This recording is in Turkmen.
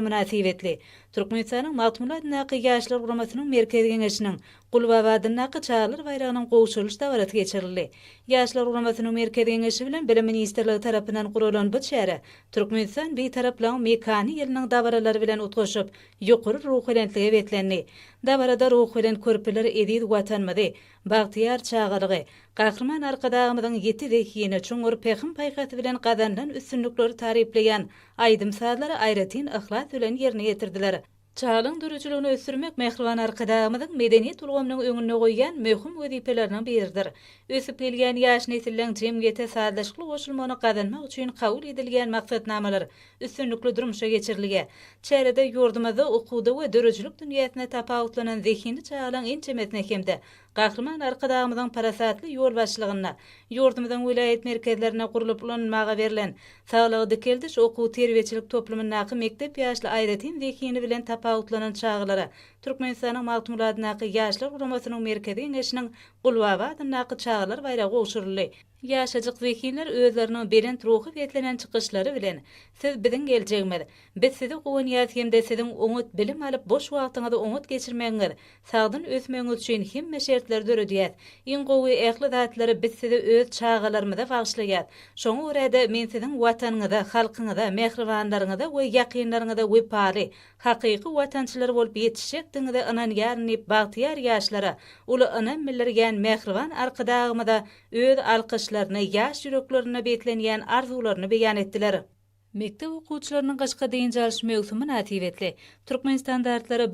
Mynasybetli, Türkmenistanyň Magtymguly adyndaky Ýaşlar guramasynyň Merkezi Geňeşiniň Gulbaba adyndaky Çagalar baýragynyň gowşurylyş dabarasy geçirildi. Ýaşlar guramasynyň Merkezi Geňeşi bilen Bilim ministrligi tarapyndan guralan bu çäre Türkmenistan Bitaraplygyň mekany ýylynyň dabaralary bilen utgaşyp, ýokary ruhubelentlige beslendi. Dabarada ruhubelent körpeler eziz Watanymyzy, bagtyýar çagalygy, Gahryman Arkadagymyzyň ýiti zehini, çuňňur pähim-paýhasy bilen gazanylan üstünlikleri taryplaýan aýdym-sazlary aýratyn yhlas bilen ýerine ýetirdiler. Çagalygyň döredijiligini ösdürmek mähriban Arkadagymyzyň medeniýet ulgamynyň öňünde goýýan möhüm wezipeleriniň biridir. Ösüp gelýän ýaş nesilleň jemgyýete sazlaşykly goşulmagyny gazanmak üçin kabul edilýän maksatnamalar üstünlikli durmuşa geçirilýär. Çärede ýurdumyzda okuwda we döredijilik dünýäsinde tapawutlanan zehinli çagalaryň ençemesine hem-de Gahryman Arkadagymyzyň parasatly ýolbaşçylygynda ýurdumyzyň welaýat merkezlerinde gurlup ulanylmaga berlen Saglygy dikeldiş okuw-terbiýeçilik toplumyndaky mekdep ýaşly aýratyn zehini bilen tapawutlanan çagalara Türkmenistanyň Magtymguly adyndaky Ýaşlar guramasynyň Merkezi Geňeşiniň Gulbaba adyndaky çagalar baýragy gowşuryldy. Ýaşajyk zehinler özleriniň belent ruhy beslenen çykyşlary bilen, Siz biziň geljegimiz. Biz size guwanýarys hem-de siziň oňat bilim alyp, boş wagtyňyzy oňat geçirmegiňiz, sagdyn ösmegiňiz üçin hemme şertleri döredýäs. Iň gowy ähli zatlary biz size öz çagalarymyza bagyşlaýas. Şoňa görä-de, men siziň Watanyňyza, halkyňyza, mähribanlaryňyza we ýakynlaryňyza wepaly, hakyky watançylar bolup ýetişjekdigiňize ynanýaryn diýip bagtyýar ýaşlara uly ynam bildirýän mähriban Arkadagymyza öz alkyşlaryny, ýaş ýüreklerinde beslenýän arzuwlaryny beýan etdiler. Mekdep okuwçylarynyň gyşky dynç alyş möwsümi mynasybetli, Türkmenstandartlary.